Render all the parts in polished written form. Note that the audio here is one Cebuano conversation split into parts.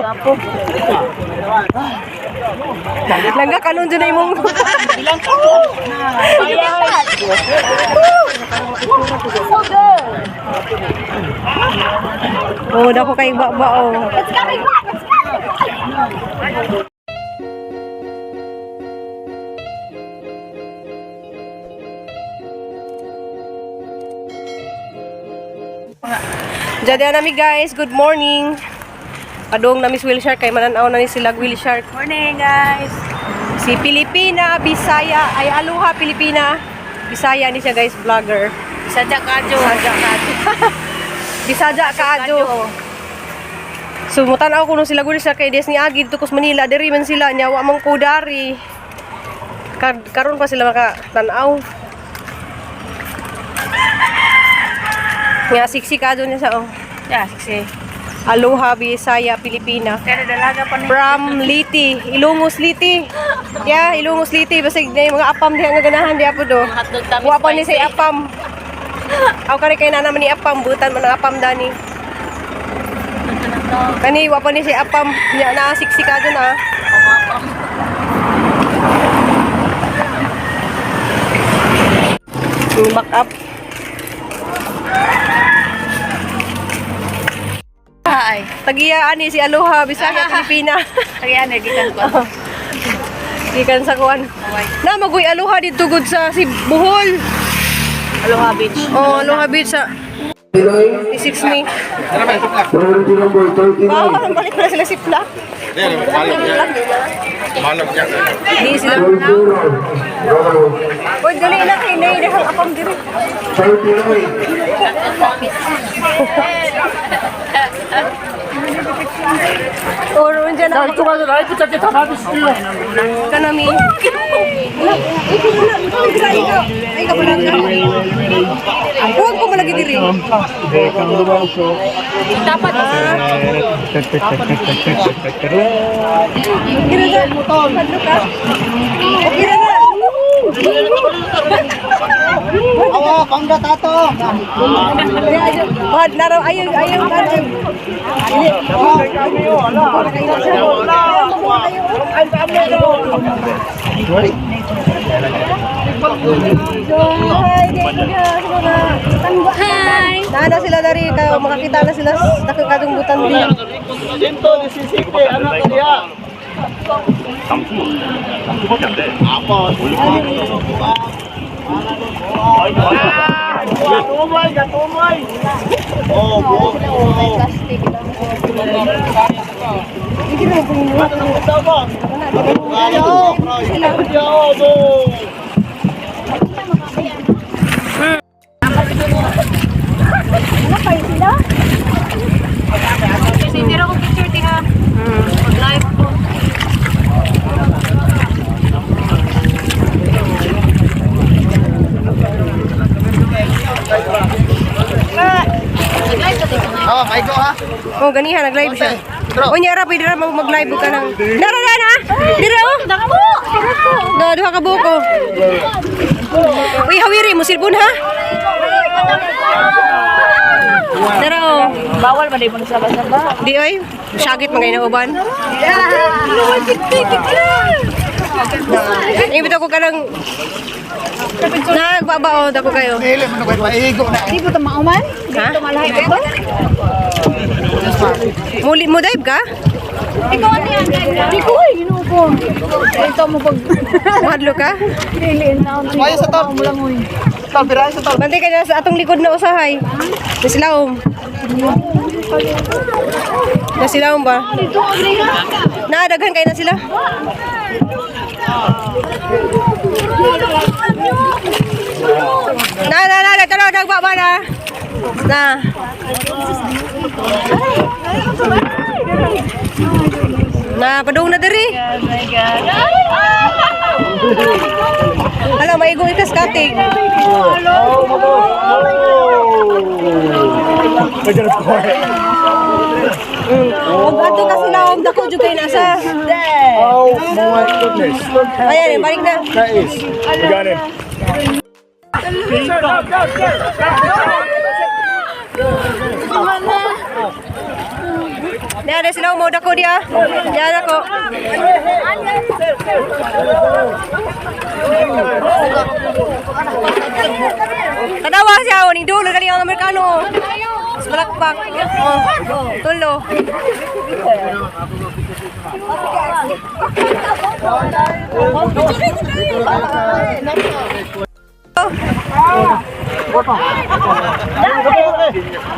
Gwapo. Langga kanon dyan na imong. So good. Oh, dako kay baba oh. It's coming back. It's coming back. Diyan nami guys, good morning. Padung nami sa whale shark kay mananaw na ni sila whale shark. Morning, guys. Si Pilipina, Bisaya, ay Aloha Pilipina. Bisaya ni siya guys, vlogger. Sadya kadyo. Bisaya kaadyo. Bisaya kaadyo. So mutan-aw kuno sila gud sa kay des ni Agi dito kus Manila diri man sila nya wa man ko dari. Karon pa sila maka tan-aw. Nga siksi kaadyo niya sa oh. Yeah, siksi. Aloha Bisaya Pilipina. Pero dalaga pa ni. From Liti, Ilongos Liti. Yeah, Ilongos Liti basig na yung mga apam diha nga ganahan diha po do. Hotdog tamis Wa pa ni spicy. say apam. Aw kare kay na naman ni apam, butan man ang apam dani. Kani wa pa ni say apam, nya na siksi ka dun ah. Yung back up. Ay. Tagiya ani si Aloha Bisaya Pilipina. Kaya na gikan ko. Gikan sa kuan. Na magoy Aloha dito gud sa si Bohol. Aloha Beach. Oh, Aloha Beach sa 6 May. Priority number 39. Wow, balik pala sila sipla. Di sila. 40. Uy, dali na kay Nay, dahil apam diri. 39. Or unja na. Kanami. Ay, ka pala. Huwag ko malagi diri. Dapat Kira na. Padlo ka. Okay na na. Awa, pangga tato. Bad laro ayaw ayaw ayaw. Hi. Naana sila dari ka makakita na sila sa kadung butan di. Dito, disisite, anak niya. Gatumay, gatumay. Oh, buo. Tira ko picture ti ha. Mag-live ko. Oh, may go ha. Oh, ganihan nag-live siya. O niya ra pwede ra mag-live ka nang. Nara na na. Dira oh. Dako! Dako! Na duha ka buko. Uy, hawiri mo silbon ha. Dara oh. Bawal man di mo saba-saba. Di oy, syagit mga inauban. Ay, bitaw ko ka lang. Nagbaba oh, dako kayo. Dili man ko maigo na. Di po mauman? Ha? Malahi ba? Muli mo dive ka? Ikaw ano yan? Di ko ay ginoo ko. Ito mo pag Madlo ka? diliin na ako. Maya sa tol. Tol, birahe sa tol. Bantay ka na sa atong likod na usahay. Nasilawom. Nasilawom ba? Dito ang Naadaghan kayo na sila. Na na na, tara nagbaba na. Na. Na padung na diri. Oh my God. Hala maigo ikas katig. Og adto ka sila og dako jud kay nasa. Oh my goodness. Look how Ayan, balik na. that is. We got him. Diya na sila mo dako diya. Diya na ko. Tanawa siya oh, ning dulo kani ang Amerikano. Mas Malakpak. Oh, tulo.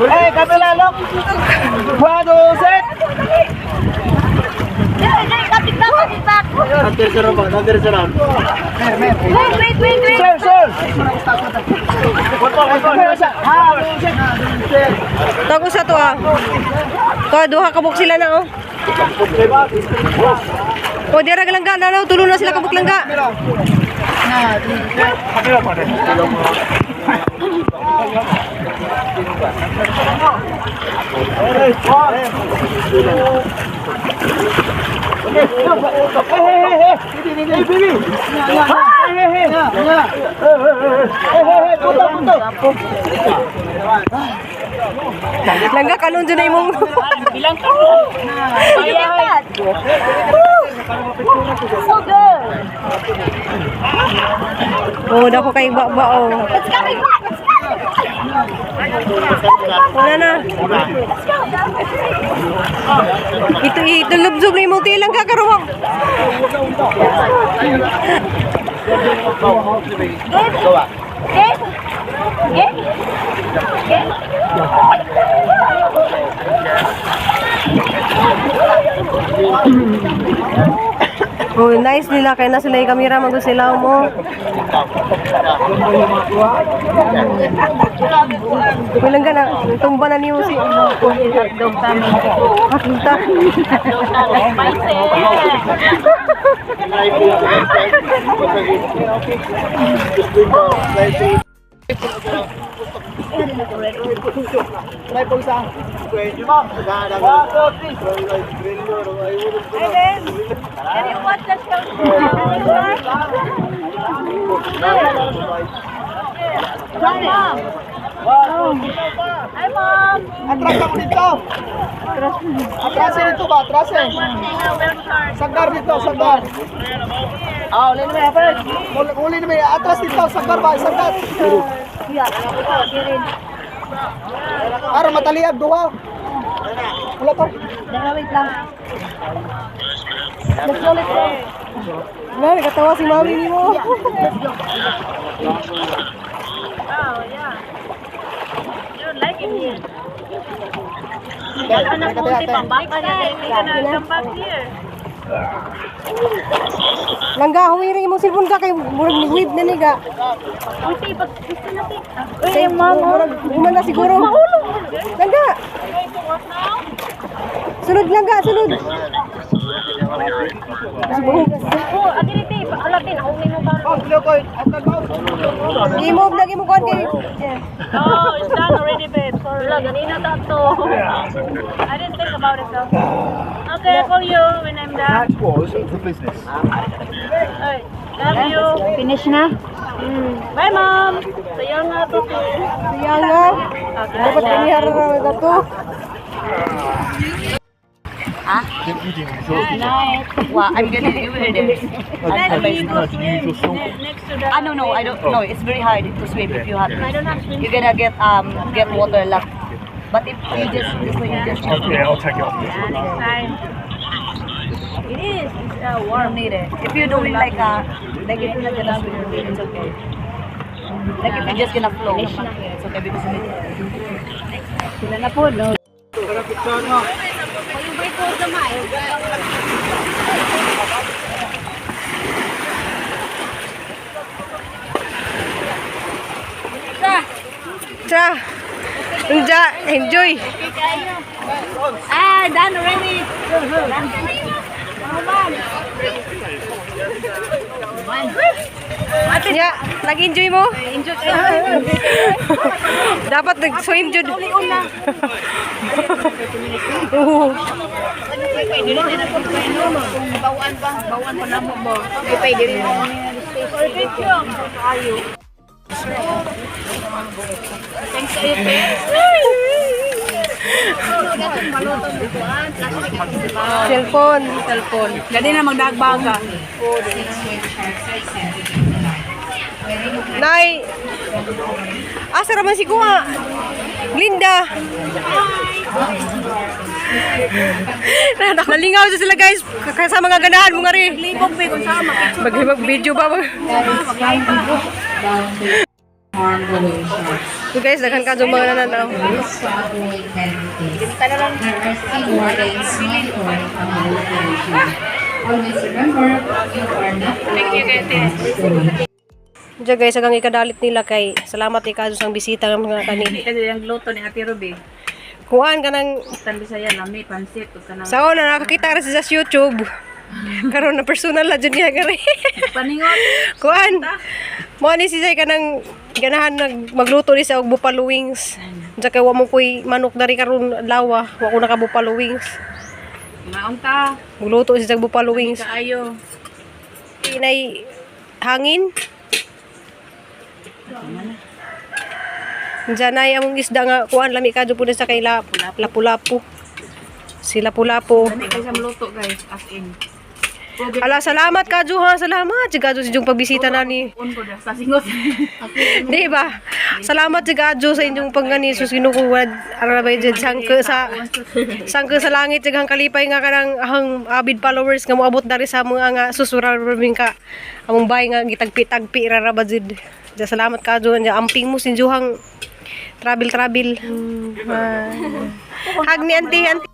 Eh, kamera lock. One, two, set. Kapit back, kapit back. Wait, wait, wait, wait. Sir, sir. Ha, two, set. Tawag sa to ah. To duha ka buok sila na oh. Oh, dira langga na na tulo na sila kabuk langga. Hey, baby. Hey, hey, hey. Hey, hey, hey. Puto, puto. Langga kanon jud na imong. Look at that. So good. Oh, dako kay ba oh. It's coming back. It's coming back. Wala na. Let's go. Ito ito lubsob na imong tilang ka karon. Good. Good. Good. Oh, nice nila kay na sila yung kamera magud sila mo. Walang gana, tumba na niyo si Hotdog kami. Apunta. One, two, three. Can you watch the show? Hi, Mom. Hi, Mom. Atras ako dito. Atras dito ba? Atras eh. Saggar dito, saggar. Ah, uli na may apel. Uli na may atras dito, saggar ba? Saggar. Para mataliag duha. Wala pa. Wait lang. Let's go, let's go. Na, nakatawa si mami nimo. Oh, yeah. You don't like it here. Anak Come back here. Langga, huwiri imong cellphone ka kay murag wave na ni ga. Uy, pag gusto natin. Uy, murag human na siguro. Langga. Sunod langga, sunod. Oh, agility. Alatin, ako may mo ba? Oh, ko. Atras ba? I-move na gimo kuan kay Oh, it's done already, babe. Sorry. Wala, ganina ta to. I didn't think about it though. Okay, I'll call you when I'm done. That was the business. Ay, love you. Finish na? Bye, Mom. Sayo nga to. Siya nga. Dapat kanihara na to. Well, I'm gonna do it. Next to the... Ah, no, I don't. No, it's very hard to swim if you have. I don't have swim. You're gonna get water locked. But if you just this way, you just Yeah, I'll take it off. Next time. It is. It's warm need it. If you're doing like if you're not gonna swim, it's okay. Like if you're just gonna flow, it's okay because you need. Sila na po, no? Tra. Enjoy, enjoy. Ah, done already. Ya, nag-enjoy mo? Enjoy. Dapat nag-swim jud. Oo. Cellphone. Cellphone. Gani na magdagbaga. Nay. Asa raman si Kuha? Linda. Nalingaw sa sila guys. Sa mga ganahan mo nga rin. Libog ba kung saan mapicture. Mag-video ba? So guys, daghan ka mga nananaw. To avoid penalties. There are still wardens monitoring our operation. Always remember, you are not allowed to pass the way. Diyan guys, hanggang ikadalit nila kay salamat ikaso sang bisita ng mga kani. Kasi yung luto ni Ate Ruby. Kuan ka ng Tan Bisaya lami pansit ug kanang sa una nakakita ra siya sa YouTube. Karon na personal la jud niya gari. paningot. Kuan. Mo ni si Zay kanang ganahan nag magluto ni sa og buffalo wings. Diyan kay wa mo koy manok dari karon lawa, wa ko naka buffalo wings. Maon ta. Magluto siya sa buffalo wings. Kaayo. Inay hangin. Diyan ay among isda nga kuan lami kadyo po na sa kay lapu-lapu. Si lapu-lapu. Lami kay sa luto guys as in. Ala, salamat kadyo ha, salamat. Si kadyo sa inyong pagbisita nani. Un ko sa singot. Di ba? Salamat si kadyo sa inyong pangani sus ginukuwad ara ba jud sangke sa sangke sa langit sigang kalipay nga kanang ahang avid followers nga moabot dari sa mga nga susura rabing ka among bay nga gitagpi-tagpi ra ra ba jud. Ja, salamat kadyo nya amping mo sinjuhang travel travel. Hag ni auntie, auntie.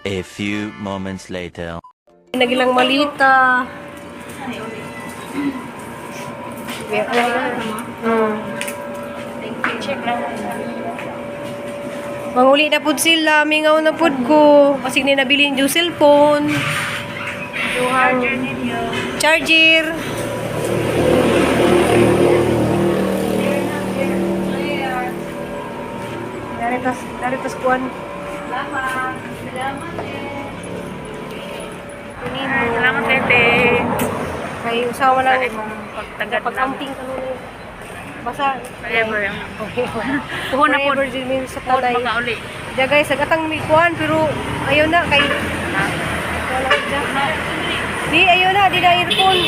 A few moments later. Nagilang malita. Manguli na pud sila, mingaw na pud ko. Kasi ni nabilin yung cellphone. Charger ninyo. Charger. Daritas, daritas kuan. Salamat. Salamat eh. Salamat Tete. Kay usawa lang Imong pagtagad lang. pag-amping kanunay. Basta Forever. Puhon na po. Forever din min sa Puhon tanay. makauli. Diya guys, agatang may kuan pero ayaw na kay wala dya. Di ayaw na, di na earphone.